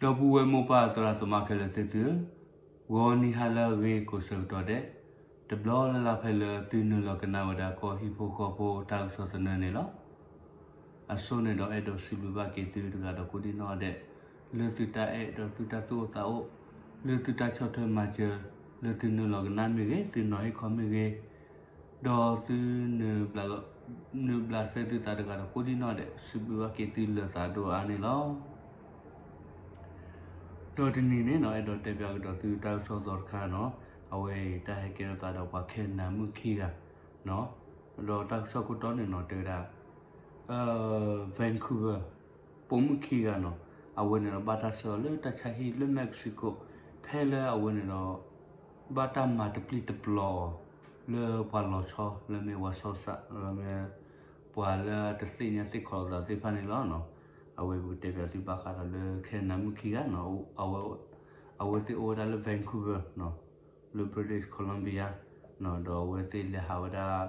ဒီပုၢ်ဝဲၢ်မိၢ်ပၢ်သရၣ်သမါခဲလၢာ်သ့ၣ်သုဧၢ, ဂီၤနံၤဟါလၢအဂ့ၤကိးဆၢကတီၢ်ဒဲး, တဘျီလၢ်လၢ်ဖဲလၢသုနုာ်လီၤကနၣ်ဝဲဒၣ်ကီၢ်ဟံၣ်ဖိဃီဖိတၢ်ကစီၣ်သနၢၣ်န့ၣ်လီၤ. အဆိန့ၣ်ဒီးအဲၣ်ဒိးစံးဘျုးဘၣ်က့ၤသုတဂၤဒီးကိးဒံနီၢ်ဒဲး, လၢသုတၢ်အဲၣ်ဒီးသုတၢ်သူၣ်အိၣ်သးအိၣ်, လၢသုတၢ်ဆီၣ်ထွဲမၤစၢၤ, လၢသုနုာ်လီၤကနၣ်မ့ၢ်ဂ့ၤ, သုနီၤဟ့ၣ်ခီမ့ၢ်ဂ့ၤ, ဒီးသု နုာ်ဘျးစဲသုသးတဂၤဒီးကိးဒံနီၢ်ဒဲး စံးဘျုးဘၣ်က့ၤသုလၢသးဒိၣ်အါန့ၣ်လီၤ. ဒီးတနံၤန့ၣ်နီၤ အဲၣ်ဒိးတဲပၠးကဒီးသုတၢ်ကစီၣ်သီတခါနီၤ, အဝဲအံၤတၢ်ဟဲကဲထီၣ်သးဒီးပှၤခဲနဒၤမုၣ်ခံဂၤနီၤ, ဒီးတၢ်ကစီၣ်ခိၣ်တီန့ၣ်နီၤ တဲဝဲဒၣ် Vancouver ပိာ်မုၣ်ခံဂၤနီၤ, အဝဲန့ၣ်ဒီးဘၣ်တၢ်ဆှၢအီၤလၢတၢ်ဆါဟံၣ်လၢ Mexico ဖဲလၢအဝဲန့ၣ်ဒီး ဘၣ်တၢ်မၤတပျံၤတပျီၤအီၤ လၢပှၤလီၤဆီ လၢမ့ၢ်ဝၤစီစး လၢမ့ၢ်ပှၤလၢတသ့ၣ်ညါသ့ၣ်ခီအသးသ့ၣ်တဖၣ်န့ၣ်လီၤ. အဝဲပကတဲပၠးသုဘၣ်ဃးဒီးလၢခဲနဒၤမုၣ်ခံဂၤနီၤ, အဝဲသ့ၣ်အိၣ်ဝဲဒၣ်လၢ Vancouver နီၤ, လၢ British Columbia နီၤ, ဒီးအဝဲသ့ၣ်လဲၤဟးဝဲဒၣ်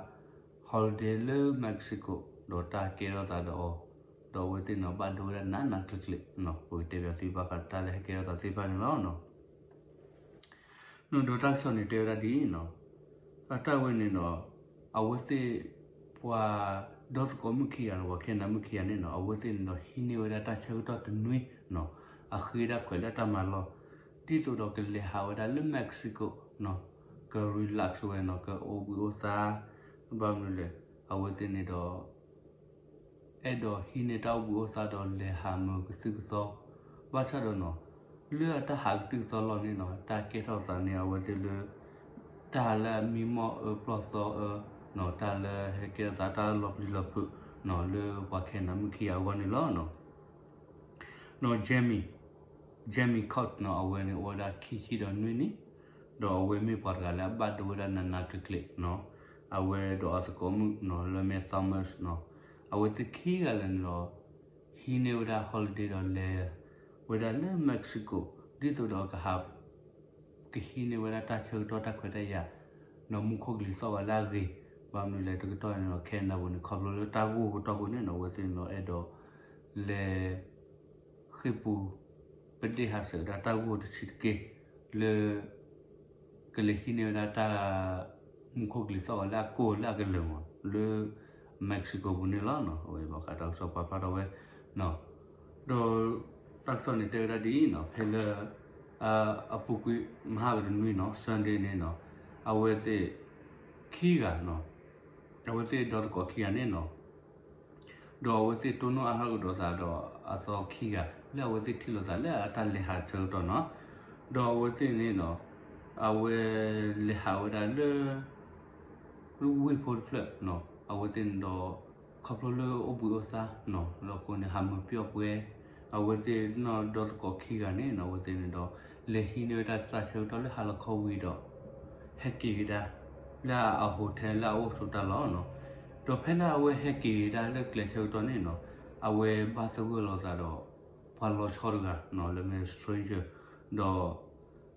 holiday လၢ Mexico ဒီးတၢ်ကဲထီၣ်သးဒီးအီၤ, ဒီးအဝဲသ့ၣ်န့ၣ်ဘၣ်ဒိဝဲဒၣ်နးနးကျံၤကျံၤနီၤ, ပကတဲပၠးသုဘၣ်ဃးတၢ်လၢဟဲကဲထီၣ်သးသ့ၣ်တဖၣ်န့ၣ်လီၤ. ဒီးတၢ်ကစီၣ်န့ၣ်တဲဝဲဒၣ်ဒ်အံၤနီၤ, အတၢ်ဝဲန့ၣ်ဒီး အဝဲသ့ၣ် ပှၤဒီသကိးမုၣ်ခံဂၤနီၤ, ပှၤခဲနဒၤမုၣ်ခံဂၤန့ၣ်နီၤ, အဝဲသ့ၣ်န့ၣ်ဒီးဟံးန့ၢ်ဝဲဒၣ်တၢ်ဆၢကတီၢ်တနွံနီၤ, အဃ့ဒၣ်ခွဲးလၢတၢ်မၤလီၢ်, ဒ်သိးဒီးကလဲၤဟးဝဲဒၣ်လၢ Mexico နီၤ, က relax ဝဲနီၤ, ကအိၣ်ဘှံးအိၣ်သါ, ဘၣ်မနုၤလဲၣ်, အဝဲသ့ၣ်န့ၣ်ဒီး အဲၣ်ဒိးဟံးန့ၢ်တၢ်အိၣ်ဘှံးအိၣ်သါဒီးလဲၤဟးမုာ်ကသုၣ်ကသီ, ဘၣ်ဆၣ်ဒီးနီၤ, လၢအတၢ်ဟးကသုၣ်ကသီလီၢ်န့ၣ်နီၤ, တၢ်ကဲထီၣ်သးန့ၣ် အဝဲသ့ၣ်လၢ တၢ်လၢအမံမီၢ်အၢပျီၢ်သီအၢနီၤ, တၢ်လၢဟဲကဲထီၣ်သးတၢ်လီၤပျံၤလီၤဖုးနီၤ, လၢပှၤခဲနဒၤမုၣ်ခံဂၤအဂီၢ်န့ၣ်လီၤ. ဒီး Jamie, Jamie Cox နီၤ, အဝဲန့ၣ်အိၣ်ဝဲဒၣ်ခံဆံဒီးနွံနံၣ်, ဒီးအဝဲမ့ၢ်ပှၤတဂၤလၢအဘၣ်ဒိဝဲဒၣ်နးနးကျံၤကျံၤနီၤ, အဝဲဒီးအသကိးမုၣ်နီၤ လၢမ့ၢ် Thomas နီၤ, အဝဲသ့ၣ်ခံဂၤလၢာ်န့ၣ်ဒီး ဟံးန့ၢ်ဝဲဒၣ် holiday ဒီးလဲၤဝဲဒၣ်လၢ Mexico ဒ်သိးဒီးကဟး ကဟံးန့ၢ်ဝဲဒၣ်တၢ်ဆၢကတီၢ်တၢ်ခွဲးတၢ်ယာ်နီၤ, မူခိၣ်ကလံၤသီၣ်ဝဲလၢအဂ့ၤ, ဘၣ်မနုၤလဲၣ်တကတီၢ်န့ၣ်နီၤ, ခဲနဒၤပူၤန့ၣ် ခီဖျိလၢတၢ်ဂိၢ်ကတီၢ်ပူၤန့ၣ်နီၤ, အဝဲသ့ၣ်န့ၣ်ဒီးအဲၣ်ဒိး လဲၤ ဃ့ၢ်ပူၤ ပဒ့ၣ်ဟးဆှဲးဝဲဒၣ်တၢ်ဂိၢ်တဆံးတက့ၢ် လၢ ကလဲၤဟံးန့ၢ်ဝဲဒၣ်တၢ် မူခိၣ်ကလံၤသီၣ်ဝဲလၢအကိၢ်လၢအကလၢာ်မး လၢ Mexico ပူၤန့ၣ်လီၤ. အဝဲဘၣ်ဃးတၢ်ကစီၣ်ပာ်ဖျါထီၣ်ဝဲ ဒီး တၢ်ကစီၣ်န့ၣ်တဲဝဲဒၣ်ဒ်အံၤနီၤ, ဖဲလၢ အပူၤကွံာ်မဟါကတနွံနီၤ Sunday န့ၣ်နီၤ, အဝဲသ့ၣ် ခံဂၤနီၤ, အဝဲသ့ၣ်ဒီသကိးခံဂၤန့ၣ်နီၤ, ဒီးအဝဲသ့ၣ်တိၢ်နီၣ်အါထီၣ်ကဒီးသးဒီးအသီခံဂၤ လၢအဝဲသ့ၣ်ထံၣ်လိာ်သးလၢအတၢ်လဲၤဟးဆၢကတီၢ်နီၤ, ဒီးအဝဲသ့ၣ်န့ၣ်နီၤ, အဝဲလဲၤဟးဝဲဒၣ်လၢ ဝ့ၢ်ဖိတဖျၢၣ်နီၤ, အဝဲသ့ၣ်န့ၣ်ဒီး ခီဖျိလၢအိၣ်ဘှံးအိၣ်သါနီၤ, ဒီးအဃိန့ၣ် ဟးမုာ်ပျီၣ်ပှဲၤ, အဝဲသ့ၣ်နီၢ်ဒီသကိးခံဂၤန့ၣ်နီၤ, အဝဲသ့ၣ်န့ၣ်ဒီး လဲၤဟံးန့ၢ်ဝဲဒၣ်တၢ်ဆၢကတီၢ်လၢဟါလီၤခီဝံၤဒီး ဟဲက့ၤကဒါ လၢအ hotel လၢအအိၣ်ဆိးတၢ်လီၢ်နီၤ, ဒီးဖဲလၢအဝဲဟဲက့ၤကဒါလၢကျဲဆၢကတီၢ်န့ၣ်နီၤ, အဝဲဘၣ်သဂၢၢ်လိာ်သးဒီး ပှၤလီၤဆီတဂၤနီၤ, လၢမ့ၢ် stranger ဒီး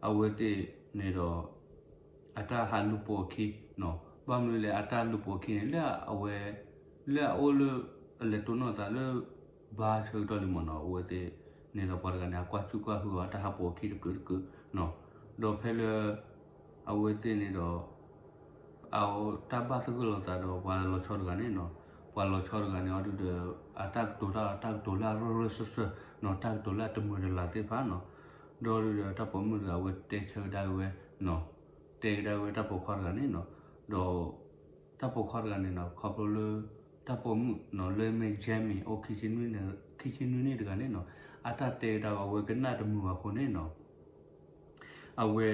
အဝဲသ့ၣ်န့ၣ်ဒီး အတၢ်ဟးလူၤပိာ်အခံနီၤ, ဘၣ်မနုၤလဲၣ် အတၢ်လူၤပိာ်အခံန့ၣ် လၢအဝဲ လၢအအိၣ်လၢ အလဲၤတိၢ်နီၣ်သးလၢ bar ဆၢကတီၢ်လံမးနီၤ, အဝဲသ့ၣ်န့ၣ်ဒီးပှၤတဂၤန့ၣ် အကွၢ်စူၣ်ကွၢ်ဟုအီၤ အတၢ်ဟးပိာ်အခံတကုာ်တကုာ်နီၤ, ဒီးဖဲလၢ အဝဲသ့ၣ်န့ၣ်ဒီး အတၢ်ဘၣ်သဂၢၢ်လိာ်သးဒီးပှၤလီၤဆီတဂၤန့ၣ်နီၤ, ပှၤလီၤဆီတဂၤန့ၣ် အီၤဒုဒီး အတၢ်ကတိၤတၢ် တၢ်ကတိၤလၢအရၢၢ်ရၢၢ်စၢၢ်စၢၢ်နီၤ, တၢ်ကတိၤလၢအတမုာ်တလၤသ့ၣ်တဖၣ်နီၤ, ဒီးဒုဒီးတၢ်ပိာ်မုၣ်တဂၤအဝဲတဲဆၢကဒါက့ၤဝဲနီၤ, တဲကဒါက့ၤဝဲတၢ်ပိာ်ခွါတဂၤန့ၣ်နီၤ, ဒီး တၢ်ပိာ်ခွါတဂၤန့ၣ်နီၤ ခီဖျိလၢ တၢ်ပိာ်မုၣ်နီၤ လၢမ့ၢ် Jamie အိၣ်ခံဆံနွံနံၣ်တဂၤန့ၣ်နီၤ, အတၢ်တဲကဒါအဝဲကနၣ်တမုာ်ဘၣ်အဃိန့ၣ်နီၤ အဝဲ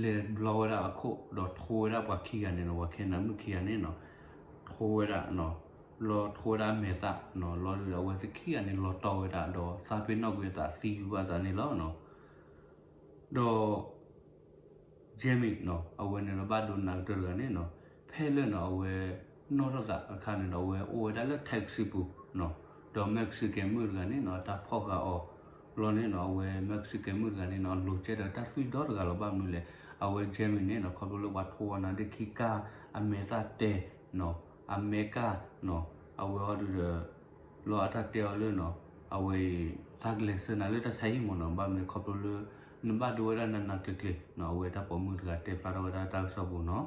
လဲၤဘျီဝဲဒၣ်အခိၣ် ဒီးထိဝဲဒၣ်ပှၤခံဂၤန့ၣ်နီၤ, ပှၤခဲနဒၤမုၣ်ခံဂၤန့ၣ်နီၤ, ထိဝဲဒၣ် လီၤထိဝဲဒၣ်အမဲာ်သၣ်နီၤ, လီၤဒုဒီးအဝဲသ့ၣ်ခံဂၤန့ၣ်လီၤတီဝဲဒၣ် ဒီးသးပ့ၤနီၣ်ကွံာ်အသးသံကွံာ်ဘၣ်သးန့ၣ်လီၤ. ဒီး Jamie နီၤ အဝဲန့ၣ်ဒီးဘၣ်ဒိနးကတၢၢ်တဂၤန့ၣ်နီၤ, ဖဲလၢနီၤ အဝဲနီၣ်ထီၣ်သးအခါန့ၣ်ဒီး အဝဲအိၣ်ဝဲဒၣ်လၢ taxi ပူၤနီၤ, ဒီး Mexican မုၣ်တဂၤန့ၣ်နီၤ အတၢ်ဖီၣ်ဃာ်အီၤလီၤန့ၣ်နီၤ, အဝဲ Mexican မုၣ်တဂၤန့ၣ်နီၤ အလိၤကဲဒီးတၢ်သွံၣ်ဒီတဂၤလီၤ, ဘၣ်မနုၤလဲၣ် အဝဲ Jamie န့ၣ်နီၤ ခီဖျိလၢပှၤထိဝဲနၤဒ့ခံကၢ် အမဲာ်သၣ်တဲာ်နီၤ, အမဲာ်ကၢ်နီၤ, အဝဲအီၤဒုဒီး လီၤအတၢ်တဲအီၤလၢနီၤ အဝဲအံၤ သးကလဲၤဆှၢနၤလၢတၢ်ဆါဟံၣ်မ့ၢ်နီၤ, ဘၣ်မနုၤခီဖျိလၢ နဘၣ်ဒိဝဲဒၣ်နးနးကျံၤကျံၤနီၤ, အဝဲတၢ်ပိာ်မုၣ်တဂၤတဲဖျါထီၣ်ဝဲဒၣ်တၢ်ကစီၣ်ပူၤနီၤ.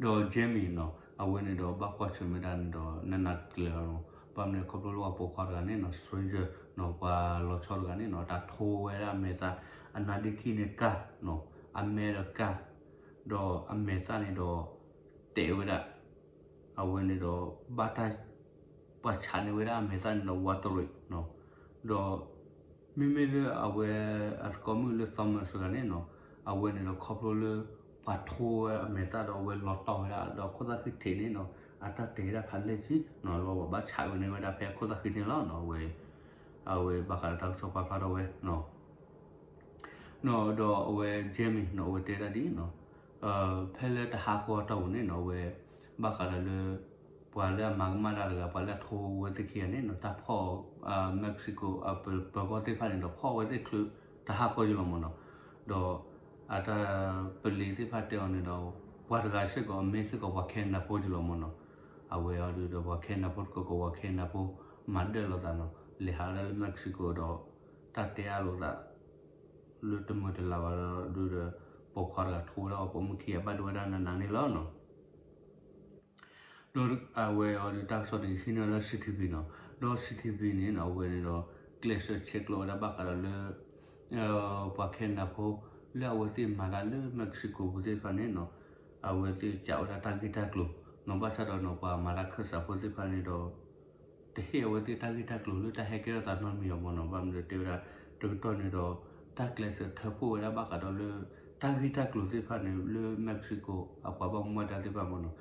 ဒီး Jamie နီၤ, အဝဲန့ၣ်ဒီးဘၣ်ကွၢ်ဆၢၣ်မဲာ်တၢ်န့ၣ်ဒီး နးနးကျံၤကျံၤလီၤနီၤ, ဘၣ်မနုၤခီဖျိလၢပှၤပိာ်ခွါတဂၤန့ၣ်နီၤ stranger နီၤ, ပှၤလီၤဆီတဂၤန့ၣ်နီၤ တၢ်ထိဝဲဒၣ်အမဲာ်သၣ်, အနါဒ့ခံန့ၣ်ကၢ် နီၤ, အမဲဒီးကၢ်, ဒီးအမဲာ်သၣ်န့ၣ်ဒီး တဲာ်ဝဲဒၣ် အဝဲန့ၣ်ဒီး ဘၣ်တၢ် ပှၤဆးန့ၢ်ဝဲဒၣ်အမဲာ်သၣ်န့ၣ်ဒီး watery နီၤ, ဒီး မ့မ့ၢ်လၢအဝဲ အသကိးမုၣ်လၢ Thomas တဂၤန့ၣ်နီၤ, အဝဲန့ၣ်ဒီးခီဖျိလၢ ပှၤထိဝဲအမဲာ်သၣ်ဒီးအဝဲလီၤတီၢ်ဝဲဒၣ် ဒီးခိၣ်သၣ်ဃံထံးန့ၣ်နီၤ အတၢ်တဲာ်ဝဲဒၣ်ဖးလဲၢ်ဆံနီၤ, လီၤဘၣ်ဘၣ်ဆးဝဲန့ၢ်ဝဲဒၣ်ဖဲခိၣ်သၣ်ဃံန့ၣ်လီၤနီၤ, အဝဲ အဝဲဘၣ်ဃးဒီးတၢ်ကစီၣ်ပာ်ဖျါထီၣ်ဝဲနီၤ. နီၤ ဒီးအဝဲ Jamie နီၤ အဝဲတဲဒၣ်ဒ်နီၤ, ဖဲလၢတဟါဃီအတီၢ်ပူၤန့ၣ်နီၤ အဝဲ ဘၣ်ဃးဒီးလၢ ပှၤလၢအမၤကမၣ်တၢ်တဂၤ ပှၤလၢအထိဝဲသ့ၣ်ခံဂၤန့ၣ်နီၤ တၢ်ဖီၣ် Mexico အပၢၤကီၢ်သ့ၣ်တဖၣ်န့ၣ်ဒီး ဖီၣ်ဝဲသ့ၣ်ချုးတဟါဃီယံလီၤမ့ၢ်နီၤ, ဒီး အတၢ်ပလံၤသ့ၣ်တဖၣ်တဲအီၤန့ၣ်ဒီး ပှၤတဂၤစ့ၢ်ကီးအမ့ၢ်စ့ၢ်ကီးပှၤ Canada ဖိယံလီၤမ့ၢ်နီၤ, အဝဲအီၤဒုးဒီးပှၤ Canada ဖိတကီၢ်ကီၢ် ပှၤ Canada ဖိ မၤဒၢၣ်လိာ်သးနီၤ လဲၤဟးဝဲဒၣ်လၢ Mexico ဒီး တၢ်တဲအါလိာ်သး လၢတမုာ်တလၤဘၣ်ဒီး ဒုးဒီး ပိာ်ခွါတဂၤထိဝဲဒၣ်အပိာ်မုၣ်ခံဂၤဘၣ်ဒိဝဲဒၣ်နးနးန့ၣ်လီၤနီၤ. ဒီးအဝဲအီၤဒုးတၢ်ကစီၣ်န့ၣ် ဟံးန့ၢ်ဝဲလၢ CTV နီၤ, ဒီး CTV န့ၣ်နီၤ အဝဲန့ၣ်ဒီး ကျဲးစၢးဆဲးကျိးဝဲဒၣ်ဘၣ်ဃးဒီးလၢ ပှၤ Canada ဖိ လၢအဝဲသ့ၣ်မၤတၢ်လၢ Mexico ပူၤသ့ၣ်တဖၣ်န့ၣ်နီၤ, အဝဲသ့ၣ်ကးဝဲဒၣ်တၢ်ဂ့ၢ်တၢ်ကျိၤနီၤ, ဘၣ်ဆၣ်ဒီးနီၤ ပှၤမၤတၢ်ခၢၣ်စးဖိသ့ၣ်တဖၣ်န့ၣ်ဒီး တဟ့ၣ်အဝဲသ့ၣ်တၢ်ဂ့ၢ်တၢ်ကျိၤလၢတၢ်ဟဲကဲထီၣ်သးနီတမံၤအီၤမ့ၢ်နီၤ, ဘၣ်မနုၤတဲဝဲဒၣ် တကတီၢ်န့ၣ်ဒီး တၢ်ကျဲးစၢးထၢဖှိၣ်ဝဲဒၣ်ဘၣ်ဃးဒီးလၢ တၢ်ဂ့ၢ်တၢ်ကျိၤသ့ၣ်တဖၣ်န့ၣ် လၢ Mexico အပှၤဘၣ်မူဘၣ်ဒါသ့ၣ်တဖၣ်မ့ၢ်နီၤ,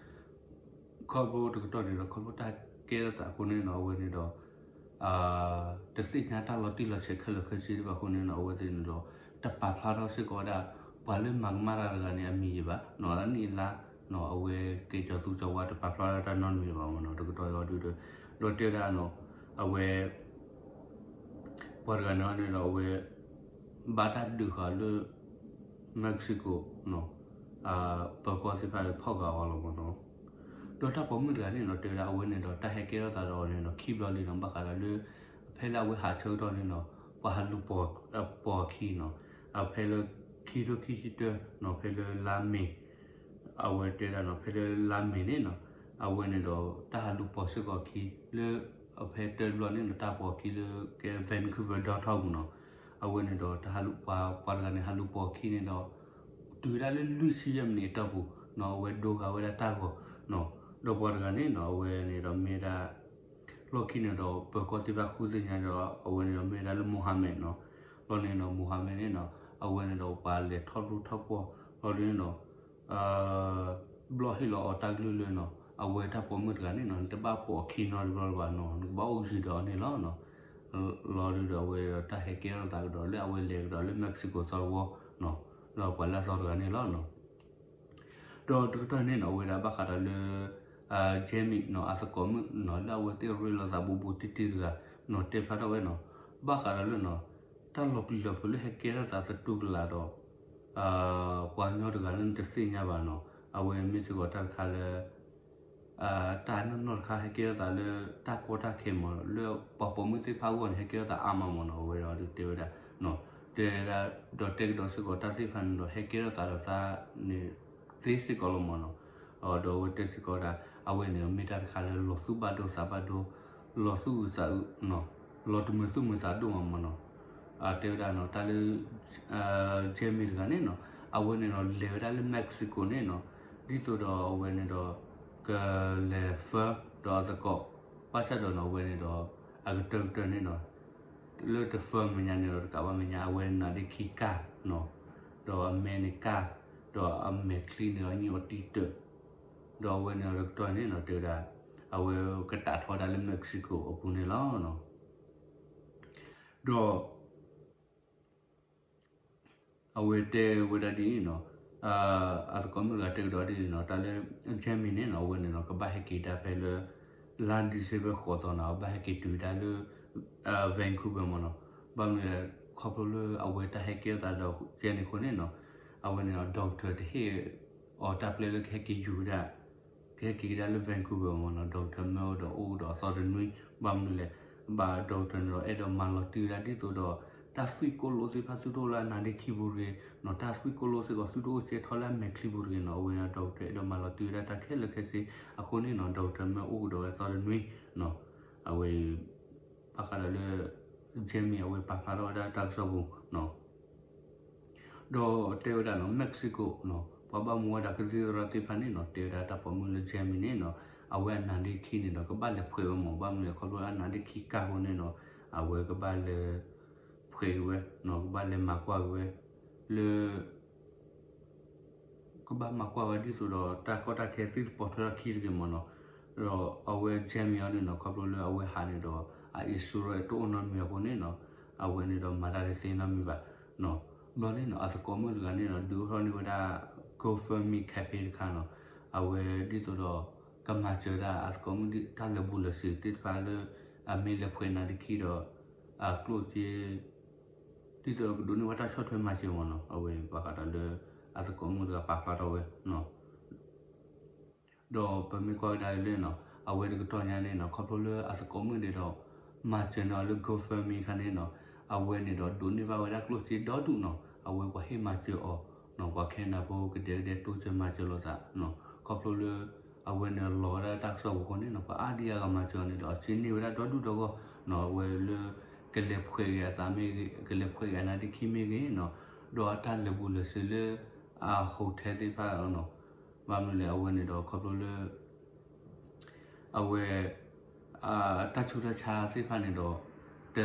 ခီဖျိတကတီၢ်န့ၣ်ဒီး ခီဖျိတၢ်ကဲထီၣ်သးအဃိန့ၣ်နီၤ အဝဲန့ၣ်ဒီး တသ့ၣ်ညါတၢ်လီၤတံၢ်လီၤဆဲးခဲလၢာ်ခဲဆ့ဒံးဘၣ်အဃိန့ၣ်နီၤ အဝဲသ့ၣ်န့ၣ်ဒီး တပာ်ဖျါထီၣ်စ့ၢ်ကီးဝဲဒၣ် ပှၤလၢမၤကမၣ်တၢ်တဂၤန့ၣ်အမံၤယံၤဘၣ်နီၤ, အနံၣ်အလါနီၤ အဝဲက့ၤကၠီၤသူကၠီၤဝါတပာ်ဖျါထီၣ်တၢ်နီတမံၤဘၣ်မ့ၢ်နီၤ, တကတီၢ်အံၤအီၤဒုးဒီး ဒီးတဲဝဲဒၣ်နီၤ အဝဲ ပှၤတဂၤန့ၣ်န့ၣ်ဒီးအဝဲ ဘၣ်တၢ်ဒုးဃာ်လၢ Mexico နီၤ, ပၢၤကီၢ်သ့ၣ်တဖၣ်ဖီၣ်ဃာ်အီၤလီၤမ့ၢ်နီၤ, ဒီးတၢ်ပိာ်မုၣ်တဂၤန့ၣ်နီၤ တဲဝဲဒၣ်အဝဲန့ၣ်ဒီးတၢ်ဟဲကဲထီၣ်သးဒီးအီၤန့ၣ်ဒီး ခံဘျီလံနီၤ, ဘၣ်ဃးဒီးလၢ ဖဲလၢအဝဲဟးဆၢကတီၢ်န့ၣ်နီၤ ပှၤဟးလူၤပိာ်အခံနီၤ, အဖဲလၢ ခံထိခံဆံတၢနီၤ ဖဲလၢလါမ့ၤ အဝဲတဲဒၣ်နီၤ ဖဲလၢလါမ့ၤန့ၣ်နီၤ အဝဲန့ၣ်ဒီး တၢ်ဟးလူၤပိာ်စ့ၢ်ကီးအခံ လၢ အဖဲတၢ်တဘျီန့ၣ်နီၤ တၢ်ပိာ်အခံလၢကဲ Vancouver downtown ပူၤနီၤ, အဝဲန့ၣ်ဒီး တၢ်ဟးလူၤပိာ် ပှၤတဂၤန့ၣ်ဟးလူၤပိာ်အခံန့ၣ်ဒီး တုၤဝဲဒၣ်လၢလွံၢ်ဆံယဲၢ်မံးနံးအတီၢ်ပူၤနီၤ အဝဲဒိဂၤဝဲဒၣ်တၢ်ဂီၤနီၤ, ဒီးပှၤတဂၤန့ၣ်နီၤ အဝဲန့ၣ်ဒီးမ့ၢ်ဒၣ် လီၢ်ခံန့ၣ်ဒီး ပၢၤကီၢ်သ့ၣ်တဖၣ်ဃုသ့ၣ်ညါဒီး အဝဲန့ၣ်ဒီးမ့ၢ်ဝဲဒၣ်လၢ Mohammed နီၤ, လီၤန့ၣ်ဒီး Mohammed န့ၣ်နီၤ အဝဲန့ၣ်ဒီးပှၤလဲၤထီၣ်လိၣ်ထီၣ်ကွီၢ် လီၤဒ်န့ၣ်နီၤ ဘျီၣ်ဟ့ၣ်လီၤအီၤတၢ်ကလုၢ်လၢနီၤ အဝဲတၢ်ပိာ်မုၣ်တဂၤန့ၣ်နီၤ နတဘၣ်ပိာ်အခံနီတဘျီလၢၤဘၣ်နီၤ နကဘၣ်အိၣ်ယံၤဒီးအီၤန့ၣ်လီၤနီၤ, လီၤဒုးဒီးအဝဲဒီးတၢ်ဟဲကဲထီၣ်သးကဒီးလၢအဝဲလဲၤကဒီးလၢ Mexico သီတဝီနီၤ, လၢပှၤလၢအသီတဂၤန့ၣ်လီၤနီၤ. ဒီးတကတီၢ်န့ၣ်နီၤ အဝဲဒၣ်ဘၣ်ဃးဒီးလၢ Jamie နီၤ အသကိးမုၣ်နီၤ လၢအဝဲသ့ၣ်ရ့လိာ်သးဘူးဘူးတံၢ်တံၢ်တဂၤနီၤ တဲဖျါထီၣ်ဝဲနီၤ ဘၣ်ဃးဒီးလၢနီၤ တၢ်လီၤပျံၤလီၤဖုးလၢဟဲကဲထီၣ်သးသတူၢ်ကလာ်ဒီး ပှၤကညီတဂၤလၢနတသ့ၣ်ညါဘၣ်နီၤ အဝဲမ့ၢ်စ့ၢ်ကီးတၢ်တခါလၢ တၢ်နီၢ်နီၢ်တခါဟဲကဲထီၣ်သးလၢတၢ်ကီတၢ်ခဲမ့ၢ် လၢပှၤပိာ်မုၣ်သ့ၣ်တဖၣ်အဂီၢ်န့ၣ် ဟဲကဲထီၣ်သးအါမးမ့ၢ်နီၤ အဝဲဒီးတဲဝဲဒၣ် တဲဝဲဒၣ် ဒီးတဲကဒီးစ့ၢ်ကီးတၢ်သ့ၣ်တဖၣ်န့ၣ်ဒီး ဟဲကဲထီၣ်သးဒီးတၢ်န့ၣ်သ့စ့ၢ်ကီးလီၤမ့ၢ်နီၤ, ဒီးအဝဲတဲစ့ၢ်ကီးဒၣ် အဝဲန့ၣ်မ့ၢ်တၢ်တခါလၢလီၤသူၣ်ဘၣ်ဒိသးဘၣ်ဒိ လီၤသူၣ်အုးသးအုး လီၤတမုာ်သူၣ်မုာ်သးဒိၣ်မးမ့ၢ်နီၤ, တဲဝဲဒၣ်နီၤ တၢ်လၢ Jamie တဂၤန့ၣ်နီၤ အဝဲန့ၣ်ဒီးလဲၤဝဲဒၣ်လၢ Mexico န့ၣ်နီၤ, ဒ်သိးဒီးအဝဲန့ၣ်ဒီး ကလဲၤ firm ဒီးအသကိး ဘၣ်ဆၣ်ဒီးနီၤ အဝဲန့ၣ်ဒီး အကတၢၢ်ကတၢၢ်န့ၣ်နီၤ လၢတ firm မဲာ်ညါန့ၣ်ဒီးတကးဘၣ်မဲာ်ညါ အဝဲန့ၣ်ဒ်ခံကၢ်နီၤ, ဒီးအမဲာ်န့ၣ်ကၢ်, ဒီးအမဲာ်ချံန့ၣ်ဒီးညိၣ်အတံၢ်တၢၢ်, ဒီးအဝဲန့ၣ်ဒီးတကတီၢ်န့ၣ်နီၤ တဲဝဲဒၣ် အဝဲကတးထီၣ်ဝဲဒၣ်လၢ Mexico အပူၤန့ၣ်လီၤ. ဒီး အဝဲတဲဝဲဒၣ်ဒ်အံၤနီၤ, အသကိးမုၣ်တဂၤတဲကဒီးဒ်အံၤနီၤ, တၢ်လၢ Jamie န့ၣ်နီၤ အဝဲန့ၣ်နီၤ ကဘၣ်ဟဲက့ၤဒၣ်ဖဲလၢ လါ December ဃိးသီနီၤ ဘၣ်ဟဲက့ၤတုၤဒၣ်လၢ Vancouver မ့ၢ်နီၤ, ဘၣ်မနုၤလဲၣ် ခီဖျိလၢအဝဲတၢ်ဟဲကဲထီၣ်သးဒီး Jamie အဃိန့ၣ်နီၤ, အဝဲန့ၣ်နီၤ doctor တဟ့ၣ်အီၤတၢ်ပျဲလၢကဟဲက့ၤယူၤဝဲဒၣ် ကဟဲက့ၤကဒါလၢ Vancouver မ့ၢ်နီၤ, doctor မၢအီၤဒီးအိၣ်ဒီးအသီတနွံ, ဘၣ်မနုၤလဲၣ် ဘၣ်ဒီကထၢၣ်န့ၣ်ဒီး အဲၣ်ဒိးမၤလီၤတံၢ်ဝဲဒၣ်ဒ်သိးဒီး တၢ်သွံၣ်ကိၣ်လိၣ်သ့ၣ်တဖၣ်သုတအိၣ်လၢအနါဒ့ခံပူၤတဂ့ၤ, တၢ်သွံၣ်ကိၣ်လိၣ်စ့ၢ်ကီးသုတအိၣ်ကဲထီၣ်လၢအမဲာ်ချံပူၤတဂ့ၤနီၤ. အဝဲဒီကထၢၣ်အဲၣ်ဒိးမၤလီၤတံၢ်ဝဲဒၣ်တၢ်ခဲလၢာ်ခဲဆ့အဃိန့ၣ်နီၤ, ဒီကထၢၣ်မ့ၢ်အိၣ်ကဒီးဝဲသီတနွံ အဝဲ ဘၣ်ဃးဒီးလၢ Jamie အဝဲပာ်ဖျါထီၣ်ဝဲဒၣ်တၢ်ကစီၣ်ပူၤ ဒီးတဲဝဲဒၣ်နီၤ Mexico နီၤ ပှၤဘၣ်မူဝဲဒၣ်ကသံၣ်သရၣ်သ့ၣ်တဖၣ်န့ၣ်နီၤ တဲဝဲဒၣ်တၢ်ပိာ်မုၣ်လၢ Jamie န့ၣ်နီၤ အဝဲအနါဒ့ခံန့ၣ်ဒီး ကဘၣ်လဲၤဖှဲးဝဲမ့ၢ် ဘၣ်မနုၤလဲၣ်ခီဖျိလၢအနါဒ့ခံကၢ်အဃိန့ၣ်နီၤ အဝဲကဘၣ်လဲၤဖှဲးက့ၤဝဲနီၤ ကဘၣ်လဲၤမၤကွၢ်က့ၤဝဲ လၢ ကဘၣ်မၤကွၢ်ဝဲဒ်သိးဒီး တၢ်ကီတၢ်ခဲသုတပိာ်ထွဲထီၣ်ခံတဂ့ၤမ့ၢ်နီၤ. ဒီးအဝဲ Jamie အီၤန့ၣ်နီၤ ခီဖျိလၢအဝဲဟးန့ၣ်ဒီး အ insurance တအိၣ်နီတမံၤအဃိန့ၣ်နီၤ အဝဲန့ၣ်ဒီးမၤတၢ်တသ့နီတမံၤဘၣ်နီၤ. ဘျီန့ၣ်နီၤ အသကိးမုၣ်တဂၤန့ၣ်နီၤ ဒုးအိၣ်ထီၣ်န့ၢ်ဝဲဒၣ် GoFundMe campaign တခါနီၤ အဝဲဒ်သိးဒီး ကမၤစၢၤဒၣ်အသကိးမုၣ်တၢ်လၢာ်ဘူၣ်လၢာ်စ့ၤသ့ၣ်တဖၣ်လၢ အမ့ၢ်လဲၤဖှဲးနါဒ့ခံဒီး အကျိၣ်စ့ ဒ်သိးဒီးကဒိးန့ၢ်ဝဲတၢ်ဆီၣ်ထွဲမၤစၢၤမ့ၢ်နီၤ အဝဲဘၣ်ဃးဒီးလၢ အသကိးမုၣ်တဂၤပာ်ဖျါထီၣ်ဝဲ ဒီးပမ့ၢ်ကွၢ်ကဒါက့ၤလၢနီၤ အဝဲတကတီၢ်ညါန့ၣ်နီၤ ခီဖျိလၢအသကိးမုၣ်န့ၣ်ဒီး မၤစၢၤန့ၢ်အီၤလၢ GoFundMe ခါန့ၣ်နီၤ အဝဲန့ၣ်ဒီးဒိးန့ၢ်ဘၣ်ဝဲဒၣ်ကျိၣ်စ့ဒီဒူၣ်နီၤ အဝဲပှၤဟ့ၣ်မၤစၢၤအီၤနီၤ ပှၤခဲနၢ်ဖိကဒဲကဒဲတိစၢၤမၤစၢၤလိာ်သးနီၤ ခီဖျိလၢ အဝဲန့ၣ်လီၤဝဲဒၣ်တၢ်ကစီၣ်ပူၤအဃိန့ၣ်နီၤ ပှၤအါဒံအါဂၤမၤစၢၤအီၤန့ၣ်ဒီး အစ့န့ၢ်ဝဲဒၣ်ဒီဒူၣ်ဒီဂီၢ်နီၤ အဝဲလၢ ကလဲၤဖှဲးက့ၤအသးမ့ၢ်ဂ့ၤ ကလဲၤဖှဲးက့ၤအနါဒ့ခံမ့ၢ်ဂ့ၤနီၤ ဒီးအတၢ်လၢာ်ဘူၣ်လၢာ်စ့ၤလၢ အ hotel သ့ၣ်တဖၣ်နီၤ ဘၣ်မနုၤလဲၣ် အဝဲန့ၣ်ဒီးခီဖျိလၢ အဝဲ တၢ်ဆူးတၢ်ဆါသ့ၣ်တဖၣ်န့ၣ်ဒီး တ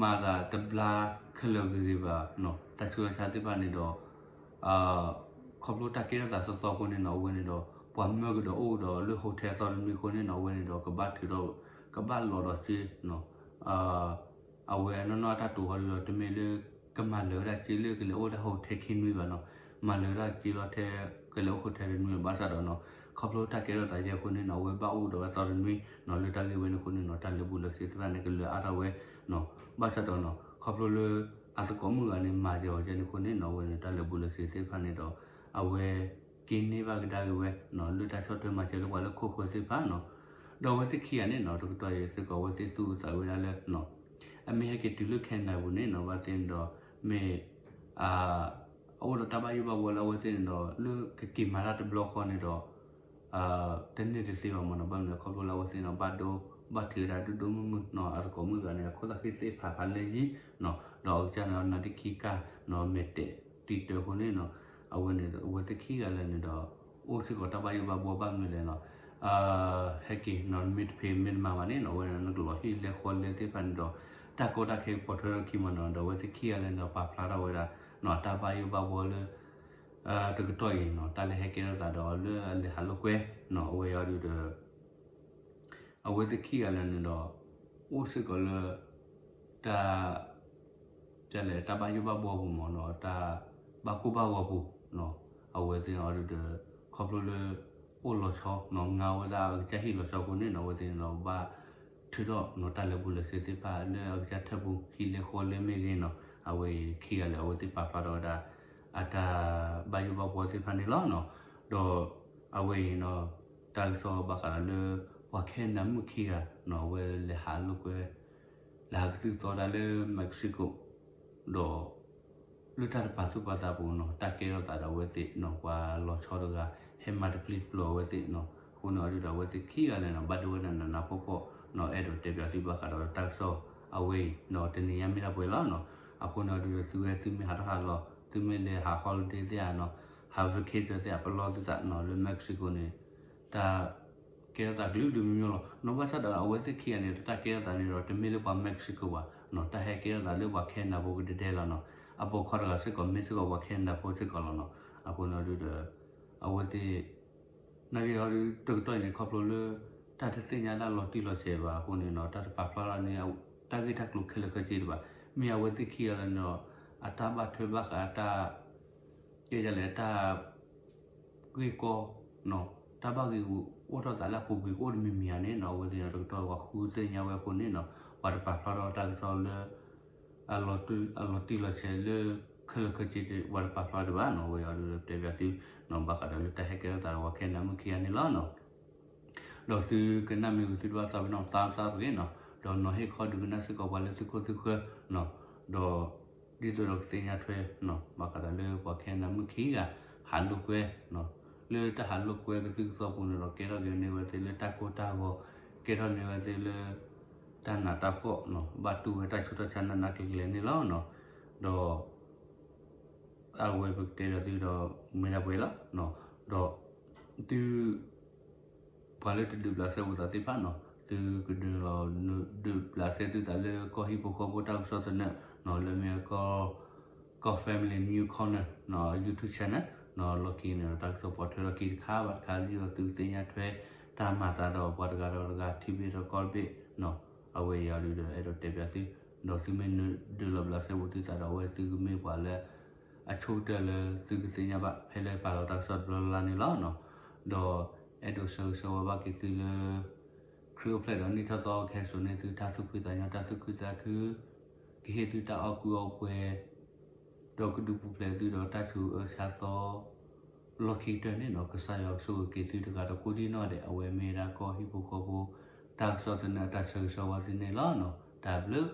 မၤသးတဘျါခဲလၢာ်ဂ့ၤဂ့ၤဘၣ်နီၤ တၢ်ဆူးတၢ်ဆါသ့ၣ်တဖၣ်န့ၣ်ဒီး ခီဖျိတၢ်ကဲထီၣ်သးသီသီအဃိန့ၣ်နီၤ အဝဲန့ၣ်ဒီး ပှၤမၢကဒီးအိၣ်ဒီးလၢ hotel သီတနွံအဃိန့ၣ်နီၤ အဝဲန့ၣ်ဒီး ကဘၣ်ထုးထီၣ် ကဘၣ်လီၤဒီးစ့နီၤ အဝဲနီၢ်နီၢ်အတၢ်တိာ်ဃီဒီး တမ့ၢ်လၢ ကမၤလၢာ်ဝဲဒၣ်စ့လၢကလဲၤအိၣ်တၢ် hotel ခံနွံဘၣ်နီၤ မၤလၢာ်ဝဲဒၣ်စ့လီၤထဲ ကလဲၤအိၣ် hotel တနွံ ဘၣ်ဆၣ်ဒီးနီၤ ခီဖျိတၢ်ကဲထီၣ်သးယဲအဃိန့ၣ်နီၤ အဝဲဘၣ်အိၣ်ဒီးဝဲသီတနွံနီၤ လၢတၢ်ဂ့ၢ်ဝဲန့ၣ်အဃိန့ၣ်နီၤ တၢ်လၢာ်ဘူၣ်လၢာ်စ့ၤသ့ၣ်တဖၣ်န့ၣ် ကလၢာ်အါထီၣ်ဝဲနီၤ ဘၣ်ဆၣ်ဒီးနီၤ ခီဖျိလၢ အသကိးမုၣ်ဂၤန့ၣ် မၤစၢၤအီၤယဲန့ၣ်အဃိန့ၣ်နီၤ အဝဲန့ၣ် တၢ်လၢာ်ဘူၣ်လၢာ်စ့ၤသ့ၣ်တဖၣ်န့ၣ်ဒီး အဝဲ က့ၤန့ၢ်ဘၣ်ကဒါက့ၤဝဲနီၤ လၢတၢ်ဆီၣ်ထွဲမၤစၢၤလၢပှၤလၢခိၣ်ဃၢၤသ့ၣ်တဖၣ်နီၤ ဒီးအဝဲသ့ၣ်ခံဂၤန့ၣ်နီၤ တကတီၢ်အံၤစ့ၢ်ကီး အဝဲသ့ၣ်သူၣ်အုးသးအုးဝဲဒၣ်လၢ အမ့ၢ်ဟဲက့ၤတုၤလၢ Canada ပူၤန့ၣ်နီၤ ဘၣ်သ့ၣ်န့ၣ်ဒီး မ့ၢ် အအိၣ်ဒီးတၢ်ဘၣ်ယိၣ်ဘၣ်ဘှီလၢအဝဲသ့ၣ်န့ၣ်ဒီး လၢကက့ၤမၤတၢ်တဘျီဃီန့ၣ်ဒီး တန့ၢ်တသ့ဘၣ်မ့ၢ်နီၤ ဘၣ်မနုၤလဲၣ် ခီဖျိလၢအဝဲသ့ၣ်န့ၣ် ဘၣ်ဒိ ဘၣ်ထုးဝဲဒၣ်ဒိၣ်ဒိၣ်မုၢ်မုၢ်နီၤ အသကိးမုၣ်တဂၤန့ၣ် အခိၣ်သၣ်ဃံသ့ၣ်ဖးဖးလၢယံၤနီၤ ဒီးအကစၢ်န့ၣ်အနါဒ့ခံကၢ်နီၤ မဲာ်တဲာ်တံာ်တၢ်အဃိန့ၣ်နီၤ အဝဲန့ၣ် အဝဲသ့ၣ်ခံဂၤလၢာ်န့ၣ်ဒီး အိၣ်စ့ၢ်ကီးတၢ်ဘၣ်ယိၣ်ဘၣ်ဘှီဘၣ်မနုၤလဲၣ်နီၤ ဟဲက့ၤနီၤ မ့ၢ်တဖံးမ့ၢ်တမၤဘၣ်န့ၣ်နီၤ အဝဲန့ၣ် နကလီၤဟံၣ်လဲဃီလဲသ့ၣ်တဖၣ်န့ၣ်ဒီး တၢ်ကီတၢ်ခဲကပိာ်ထွဲထီၣ်ခံမ့ၢ်နီၤ ဒီးအဝဲသ့ၣ်ခံဂၤလၢာ်န့ၣ်ဒီး ပာ်ဖျါထီၣ်ဝဲဒၣ်နီၤ တၢ်ဘၣ်ယိၣ်ဘၣ်ဘှီလၢ တကတီၢ်အံၤနီၤ တၢ်လၢဟဲကဲထီၣ်သးဒီးလၢအလဲၤဟးလိာ်ကွဲနီၤ အဝဲအံၤဒီး အဝဲသ့ၣ်ခံဂၤလၢာ်န့ၣ်ဒီး အိၣ်စ့ၢ်ကီးလၢ တၢ် တၢ်လဲၣ်တၢ်ဘၣ်ယိၣ်ဘၣ်ဘှီပူၤမ့ၢ်နီၤ တၢ်ဘၣ်ကိၢ်ဘၣ်ဂီၤပူၤနီၤ အဝဲသ့ၣ်န့ၣ်အီၤဒီး ခီဖျိလၢ အိၣ်လီၤဆီနီၤ ငါဝဲဒၣ်အကစၢ်ဟံၣ်လီၤဆီအဃိန့ၣ်နီၤ အဝဲသ့ၣ်န့ၣ်ဒီး ဘၣ်ထုးထီၣ်နီၤ တၢ်လၢာ်ဘူၣ်လၢာ်စ့ၤသ့ၣ်တဖၣ်လၢအကစၢ်ထၢၣ်ပူၤ ဟံၣ်လဲဃီလဲမ့ၢ်ဂ့ၤနီၤ အဝဲခံဂၤလၢာ် အဝဲသ့ၣ်ပာ်ဖျါထီၣ်ဝဲဒၣ် အတၢ်ဘၣ်ယိၣ်ဘၣ်ဘှီသ့ၣ်တဖၣ်န့ၣ်လီၤနီၤ ဒီး အဝဲအံၤနီၤ တၢ်ကစီၣ်ဘၣ်ဃးဒီးလၢ ပှၤခဲနၢ်မုၣ်ခံဂၤနီၤ အဝဲလဲၤဟးလိာ်ကွဲ လဲၤဟးကသုၣ်သီဒၣ်လၢ Mexico ဒီး လၢတၢ်တပာ်သူၣ်ပာ်သးပူၤနီၤ တၢ်ကဲထီၣ်သးဒီးအဝဲသ့ၣ်နီၤ ပှၤလီၤဆီတဂၤ ဟဲမၤတပျံၤတပျီၤအဝဲသ့ၣ်နီၤ အဃိန့ၣ်အီၤဒီး အဝဲသ့ၣ်ခံဂၤလၢာ်နီၤ ဘၣ်ဒိဝဲဒၣ်နးနးဖှီၣ်ဖှီၣ်နီၤ အဲၣ်ဒိးတဲပၠးသုဘၣ်ဃးဒီးတၢ်ကစီၣ်အဝဲအံၤနီၤ တနံၤညါမ့ၢ်ဒၣ်ပှဲၤလီၤနီၤ အဃိန့ၣ်အီၤဒီး သုဝဲသုမ့ၢ်ဟးထီၣ်ဟးလီၤ သုမ့ၢ်လဲၤဟး holiday သ့ၣ်ဧါနီၤ ဟး vacation သ့ၣ်ဧါ ပလီၢ်သုသးနီၤ လၢ Mexico န့ၣ် တၢ် ကဲထီၣ်သးကလုာ်ကလုာ်မံၤမံၤလီၤနီၤ ဘၣ်ဆၣ်ဒီးအဝဲသ့ၣ်ခံဂၤန့ၣ် တၢ်ကဲထီၣ်သးန့ၣ်ဒီး တမ့ၢ်လၢပှၤ Mexico ဘၣ်နီၤ တၢ်ဟဲကဲထီၣ်သးလၢပှၤခဲနၢ်ဖိကဒဲဒဲလီၤနီၤ အပိာ်ခွါတဂၤစ့ၢ်ကီး မ့ၢ်စ့ၢ်ကီးပှၤခဲနၢ်ဖိစ့ၢ်ကီးလီၤနီၤ အဃိန့ၣ်အီၤဒီး အဝဲသ့ၣ် နာ်က့ၤအီၤဒီး တကတီၢ်အံၤန့ၣ် ခီဖျိလၢ တၢ်တသ့ၣ်ညါတၢ်လီၤတံၢ်လီၤဆဲးဘၣ်အဃိန့ၣ်နီၤ တၢ်တပာ်ဖျါထီၣ်န့ၣ် တၢ်ဂ့ၢ်တၢ်ကျိၤခဲလၢာ်ခဲဆ့တဘၣ် မ့ၢ်အဝဲသ့ၣ်ခံဂၤလၢာ်န့ၣ်ဒီး အတၢ်ဘၣ်ထွဲဘၣ်ဃးတၢ် ကဲဒ်လဲၣ် တၢ် ဂ့ၢ်ကီ တၢ်ဘၣ်ဂ့ၢ်အိၣ်ထီၣ်သးလၢအပူၤကွံာ်ကအိၣ်တမံၤမံၤဧါန့ၣ်နီၤ အဝဲသ့ၣ်န့ၣ် တကတီၢ်ပှၤဃုသ့ၣ်ညါဝဲအဃိန့ၣ်နီၤ ပှၤတပာ်ဖျါထီၣ်တၢ်ကစီၣ်လၢ အလီၤတံၢ်လီၤဆဲးလၢ ခဲလၢာ်ခဲဆ့ ပှၤတပာ်ဖျါတဘၣ်နီၤ အဝဲအီၤဒီးတဲပၠးသုနီၤ ဘၣ်ဃးဒီးလၢတၢ်ဟဲကဲထီၣ်သးဒီးပှၤခဲနၢ်မုၣ်ခံဂၤန့ၣ်လီၤနီၤ ဒီးသုကနၣ်မ့ၢ်ဂ့ၤ သုတဘၣ်သးပ့ၤနီၣ်သးစၢ်တဂ့ၤနီၤ ဒီးနီၤဟ့ၣ်ခီဒုးကနၣ်စ့ၢ်ကီးပှၤလၢသုခိၣ်သုဃၢ, ဒီး ဒ်သိးဒီးကသ့ၣ်ညါထွဲ ဘၣ်ဃးဒီးလၢပှၤခဲနဒၤမုၣ်ခံဂၤ ဟးလိာ်ကွဲ, လၢတၢ်ဟးလိာ်ကွဲကသုၣ်ကသီပူၤန့ၣ်ဒီး ကဲထီၣ်က့ၤန့ၢ်ဝဲသ့ၣ်လၢတၢ်ကိၢ်တၢ်ဂီၤ, ကဲထီၣ်န့ၢ်ဝဲသ့ၣ်လၢ တၢ်နးတၢ်ဖှီၣ်, ဘၣ်တူၢ်ဝဲတၢ်ဆူးတၢ်ဆါနးနးကျံၤကျံၤန့ၣ်လီၤ. ဒီး အဝဲပကတဲဒီးသုဒီး မ့ၢ်ဒၣ်ပှဲၤလီၤ. ဒီး သု ပှၤလၢတဒုးဘျးစဲဘူးသးသ့ၣ်တဖၣ်န့ၣ် သုကဒုးလီၤဒုးဘျးစဲသုသးလၢကီၢ်ဟံၣ်ဖိဃီဖိတၢ်ကစီၣ်သနၢၣ်န့ၣ် လၢမ့ၢ်ကီၢ် ကီၢ် Family News Corner YouTube channel န့ၣ် လီၢ်ခံန့ၣ်ဒီး တၢ်ကစီၣ်ပိာ်ထွဲထီၣ်ခံတခါဘၣ်တခါ ဒ်သိးသုကသ့ၣ်ညါထွဲ တၢ်မၤသးဒီးပှၤတဂၤဒီးတဂၤ ထံဘ့ၣ်ဒီးကီၢ်တဘ့ၣ်န့ၣ် အဝဲအံၤဒုးဒီး အဲၣ်ဒိးတဲပၠးသု, ဒီးသုမ့ၢ်ဒုးလီၤဘျးစဲဘူးသုသးဒီး အဝဲသုကမ့ၢ်ပှၤလၢ အဆိကတၢၢ်လၢသုကသ့ၣ်ညါဘၣ် ဖဲလၢပာ်လီၤတၢ်ကစီၣ်တဘျီလၢ်လၢ်န့ၣ်လီၤ. ဒီး အဲၣ်ဒိးဆၢဂ့ၤဆၢဝါဘၣ်က့ၤသုလၢ ခရံာ်အိၣ်ဖျဲၣ်ဒီးနံၣ်ထီၣ်သီ ကဟဲစိာ်န့ၢ်သုတၢ်သူၣ်ဖှံသးညီ တၢ်သူၣ်ခုသးခု, ကဟ့ၣ်သုတၢ်အီၣ်ကူအီၣ်ပှဲၤ, ဒီးကဒုးပူၤဖျဲးသုဒီးတၢ်ဆူးအၢဆါသီ လီၢ်ခံကတၢၢ်န့ၣ်န့ၣ် ကစၢ်ယွၤကဆိၣ်ဂ့ၤက့ၤသုတဂၤဒီးကိးဒံနီၢ်ဒဲး အဝဲမ့ၢ်ဒၣ်ကီၢ်ဟံၣ်ဖိဃီဖိ တၢ်ကစီၣ်သနၢၣ်အတၢ်ဆၢဂ့ၤဆၢဝါသုန့ၣ်လီၤ. တၢ်ဘျုး